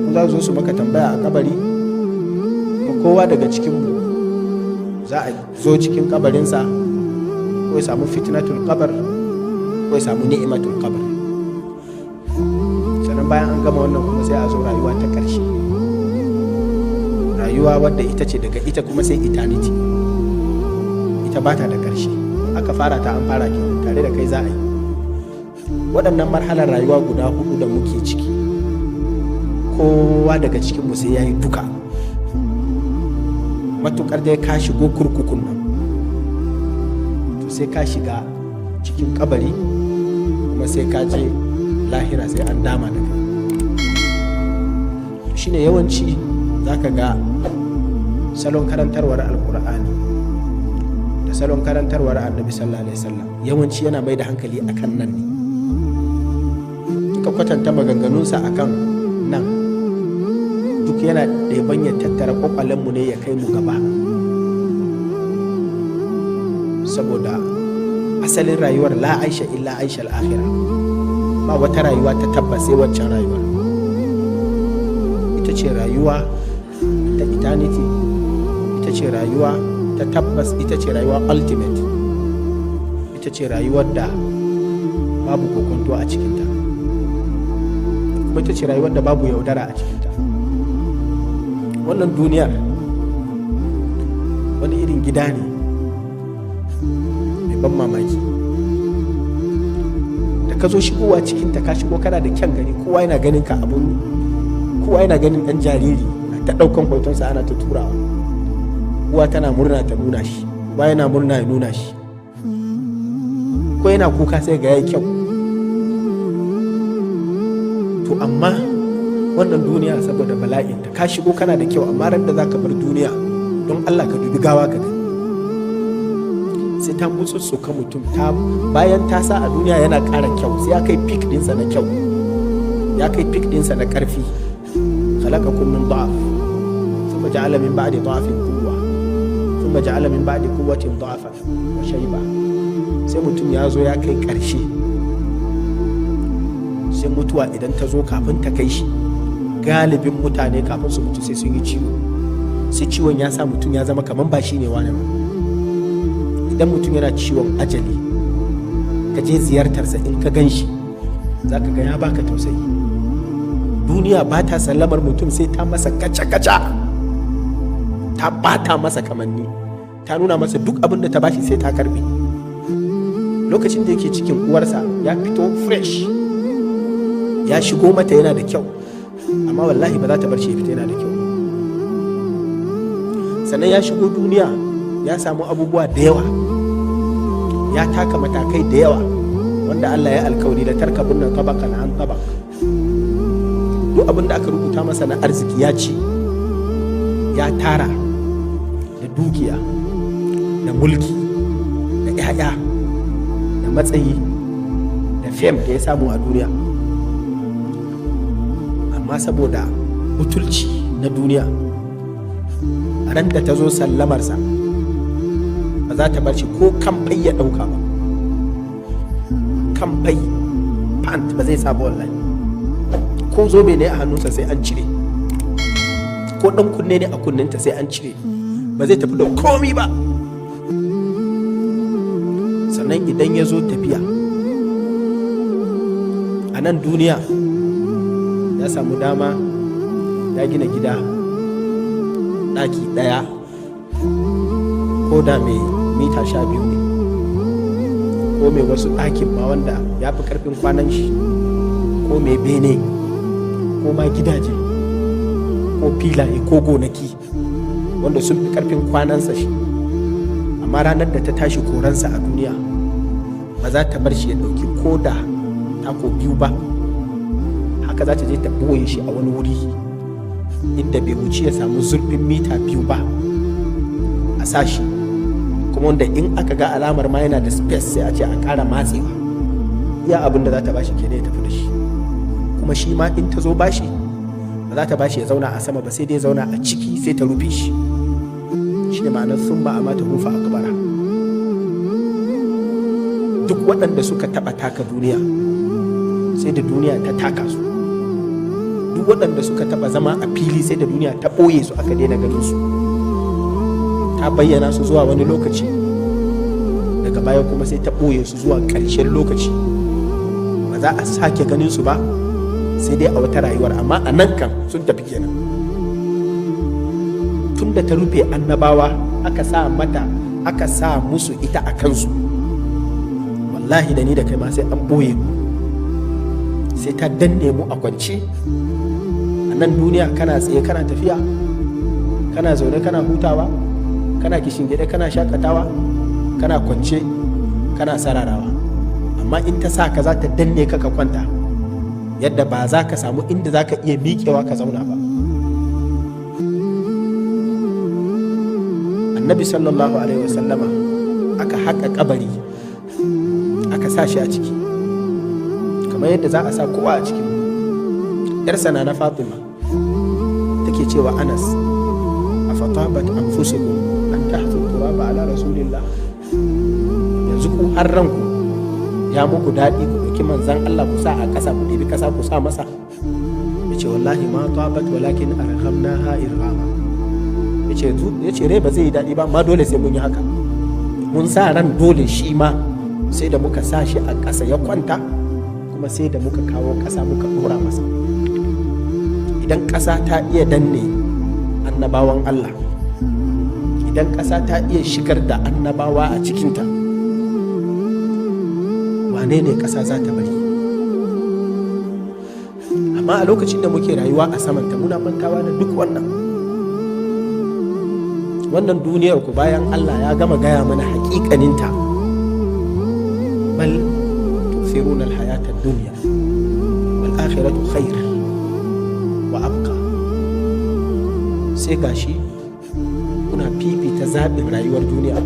Mala'iku za su zo su maka tambaya a kabari. Kuma kowa daga cikinmu za a zo cikin kabarinsa, ko ya samu fitnatul qabr, ko ya samu ni'imatul qabr. Sannan bayan an gama wannan kuma, sai a zo rayuwa ta ƙarshe, rayuwa wadda ita ce daga ita kuma sai eternity. Ita ba ta da ƙarshe. Aka fara ta, an fara kenan, tare da kai za a yi. Waɗannan marhalar rayuwa guda hudu da muke ciki, kowa daga cikinmu sai ya yi duka. Matukar dai ka shigo kurkukun nan, to sai ka shiga cikin kabari, kuma sai ka je lahira, sai an dama da kai. Shine yawanci za ka ga salon karantarwar Alkur'ani da salon karantarwar Annabi sallallahu alaihi wasallam yawanci yana mai da hankali akan nan ne. Ka kwatanta maganganunsa akan nan, duk yana ɗeban ya tattara kwakwalenmu ne ya kai mu gaba, saboda asalin rayuwar la aisha illa aisha al'akhira, ba wata rayuwa ta tabbas sai waccan rayuwar. Ita ce rayuwa ta eternity, ita ce rayuwa ta tabbas, ita ce rayuwa ultimate, ita ce rayuwar da babu kokonto a cikinta, kuma ita ce rayuwar da babu yaudara a cikinta. Wannan duniyar wani irin gida ne mai ban mamaki da ka zo shigowa cikinta, ka shigo kana da kyan gani, kowa yana ganin ka, abun kowa yana ganin dan jariri, ta ɗaukan hotonsa ana ta turawa. Uwa tana murna ta nuna shi, uba yana murna ya nuna shi, ko yana kuka sai ga yayi kyau. To amma wannan duniya, saboda bala'inta, ka shigo kana da kyau, amma ran da zaka bar duniya, don Allah ka dubi gawa ka gani, sai ta mutsutsuka mutum. Ta bayan ta sa a duniya yana ƙara kyau, sai ya kai peak ɗinsa na kyau, ya kai peak ɗinsa na ƙarfi. Khalaqakum min da'af, thumma ja'ala min ba'di da'afin quwwa, thumma ja'ala min ba'di quwwatin da'afan wa shayba. Sai mutum ya zo ya kai ƙarshe, sai mutuwa idan ta zo, kafin ta kai shi, galibin mutane kafin su mutu sai sun yi ciwo, sai ciwon ya sa mutum ya zama kamar ba shi ne wani ba. Idan mutum yana ciwon ajali, ka je ziyartarsa, in ka gan shi za ka ga ya baka tausayi. Duniya ba ta sallamar mutum sai ta masa kaca-kaca, ta bata masa kamanni, ta nuna masa duk abin da ta bashi sai ta karbe. Lokacin da yake cikin uwarsa ya fito fresh, ya shigo mata yana da kyau, amma wallahi ba za ta bar shi ya fita yana da kyau. Sannan ya shigo duniya, ya samu abubuwa da yawa, ya taka matakai da yawa wanda Allah ya alkawari da tarkabunna tabaqan an tabaq. Duk abin da aka rubuta masa na arziki ya ci, ya tara, da dukiya, da mulki, da 'ya'ya, da matsayi, da fame da ya samu a duniya. Amma saboda butulci na duniya, ran da ta zo sallamarsa ba za ta bar shi ko kamfai ya ɗauka ba. Kamfai, pant ba zai saba wallahi. Ko zobe ne a hannunsa sai an cire, ko ɗan kunne ne a kunninta sai an cire. Ba zai tafi da komi ba. Sannan idan ya zo tafiya a nan duniya, ya samu dama ya gina gida ɗaki ɗaya, ko da mai mita 12 ne, ko mai wasu ɗakin ma wanda ya fi ƙarfin kwanan shi, ko mai bene, ko ma gidaje, ko filaye, ko gonaki wanda sun fi ƙarfin kwanansa shi. Amma ranar da ta tashi koransa a duniya, ba za ta bar shi ya ɗauki ko da tako biyu ba. Haka za ta je ta ɓoye shi a wani wuri inda bai wuce ya samu zurfin mita 2 ba a sashi, kuma wanda in aka ga alamar ma yana da space, sai a ce a ƙara matsewa. Iya abin da za ta bashi kenan ya tafi da shi. Kuma shi ma in ta zo bashi, ba za ta bashi ya zauna a sama ba, sai dai zauna a ciki, sai ta rufe shi. Shi ne ma'anar summa amatahu fa aqbara. Duk waɗanda suka taɓa taka duniya, sai da duniya ta taka su. Duk Waɗanda suka taɓa zama a fili, sai da duniya ta ɓoye su aka daina ganin su. Ta bayyana su zuwa wani lokaci, daga baya kuma sai ta ɓoye su zuwa ƙarshen lokaci. Ba za a sake ganin su ba sai dai a wata rayuwar, amma a nan kan sun tafi kenan. Tun da ta rufe annabawa, aka sa mata, aka sa musu ita a kansu, wallahi da ni da kai ma sai an ɓoye mu, sai ta danne mu a kwance a nan duniya. Kana tsaye kana tafiya, kana zaune kana hutawa, kana kishingide kana shakatawa, kana kwance kana sararawa, amma in ta sa ka, za ta danne ka ka kwanta yadda ba za ka samu inda za ka iya miƙewa ka zauna ba. Annabi sallallahu alaihi wasallama aka haƙa kabari aka sa shi a ciki, kamar yadda za a sa kowa a cikin. Yarsa na Fatima take cewa Anas, "Afatabat anfusukum an tahthu turaba ala rasulillah?" Yanzu ku har ranku ya muku daɗi ku ɗauki manzan Allah ku sa a ƙasa, ku ɗebi ƙasa ku sa masa? Ya ce, "Wallahi ma tabat, walakin arghamnaha irghama." Ya ce rai ba zai yi daɗi ba, amma dole sai mun yi haka. Mun sa ran dole shi ma sai da muka sa shi a ƙasa ya kwanta, kuma sai da muka kawo ƙasa muka ɗora masa. Idan ƙasa ta iya danne annabawan Allah, idan ƙasa ta iya shigar da annabawa a cikinta, wane ne ƙasa za ta bari? Amma a lokacin da muke rayuwa a samanta, muna mantawa da duk wannan. Wannan duniyar ku, bayan Allah ya gama gaya mana haƙiƙaninta, bal tu'thiruna al-hayata ad-dunya wal akhiratu khair wa abqa, sai gashi kuna fifita zaɓin rayuwar duniya.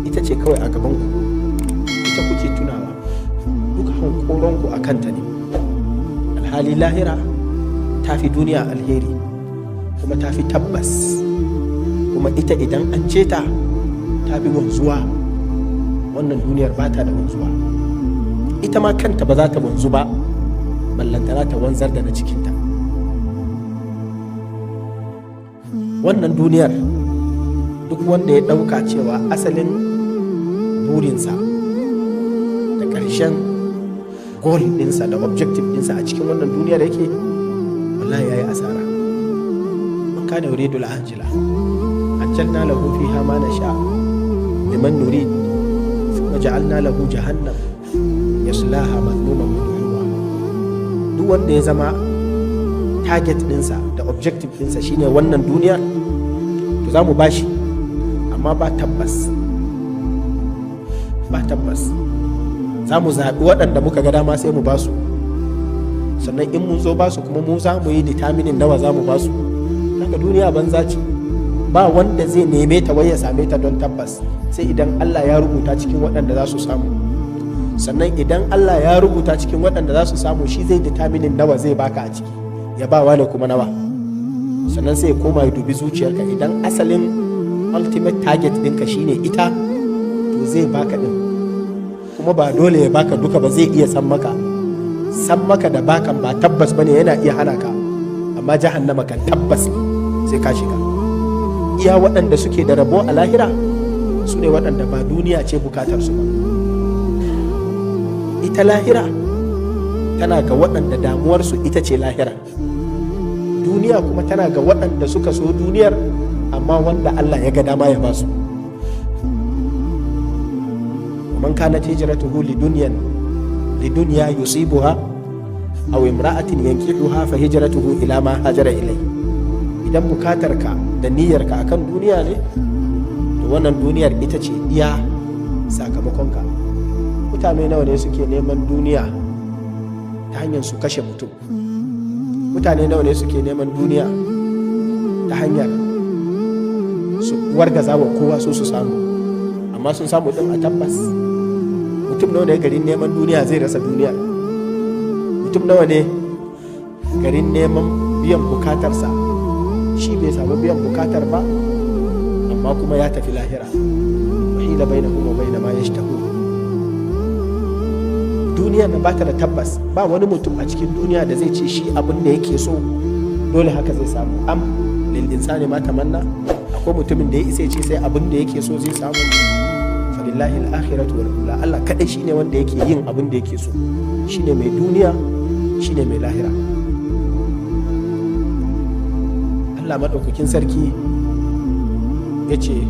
Ita ce kawai a gabanku, ita kuke tunawa, duk hankoronku a kanta ne, alhali lahira ta fi duniya alheri, kuma ta fi tabbas, kuma ita idan an ce ta ta fi wanzuwa. Wannan duniyar ba ta da wanzuwa, ita ma kanta ba za ta wanzu ba, ballantana ta wanzar da na cikinta. Wannan duniyar, duk wanda ya ɗauka cewa asalin burinsa da ƙarshen goal ɗinsa da objective ɗinsa a cikin wannan duniyar yake, wallahi ya yi asara. Man kana yuridu al-ajila ajjalna lahu fiha ma nasha liman nurid, thumma ja'alna lahu jahannam yaslaha madhmuman madhura. Duk wanda ya zama target ɗinsa da objective ɗinsa shine wannan duniyar, to za mu bashi, amma ba tabbas, ba tabbas. Za mu zaɓi waɗanda muka ga dama sai mu basu. Sannan in mun zo basu kuma, mu za mu yi determining nawa za mu basu. Haka duniya banza ce. Ba wanda zai neme ta wai ya same ta don tabbas, sai idan Allah ya rubuta cikin waɗanda za su samu. Sannan idan Allah ya rubuta cikin waɗanda za su samu, shi zai determining nawa zai baka a ciki, ya ba wani kuma nawa. Sannan sai ya koma ya dubi zuciyarka. Idan asalin ultimate target ɗinka shine ita, to zai baka ɗin, kuma ba dole ya baka duka ba. Zai iya san maka, san maka da bakan ba tabbas bane, yana iya hana ka, amma jahannama kan tabbas ne sai ka shiga. Iya waɗanda suke da rabo a lahira su ne waɗanda ba duniya ce bukatarsu ba. Ita lahira tana ga waɗanda damuwarsu ita ce lahira. Duniya kuma tana ga waɗanda suka so duniyar, amma wanda Allah ya ga dama ya basu. Man kanat hijratuhu lidunya yusibuha aw imra'atin yankihuha, fa hijratuhu ila ma hajara ilai. Idan bukatarka da niyyarka akan duniya ne, to wannan duniyar ita ce iya sakamakonka. Mutane nawa ne suke neman duniya ta hanyar su kashe mutum? Mutane nawa ne suke neman duniya ta hanyar su wargaza wa kowa su su samu? Amma sun samu din a tabbas? Mutum nawa ne garin neman duniya zai rasa duniya? Mutum nawa ne garin neman biyan bukatarsa shi bai samu biyan bukatar ba, amma kuma ya tafi lahira? Wahila bainahum wa baina ma yashtahun. Duniya na bata da tabbas. Ba wani mutum a cikin duniya da zai ce shi abin da yake so dole haka zai samu. Am lil insani ma tamanna? Akwai mutumin da ya isa ya ce sai abin da yake so zai samu? Falillahi al-akhiratu wal ula. Allah kadai shine wanda yake yin abin da yake so, shine mai duniya, shine mai lahira. Allah madaukakin sarki ya ce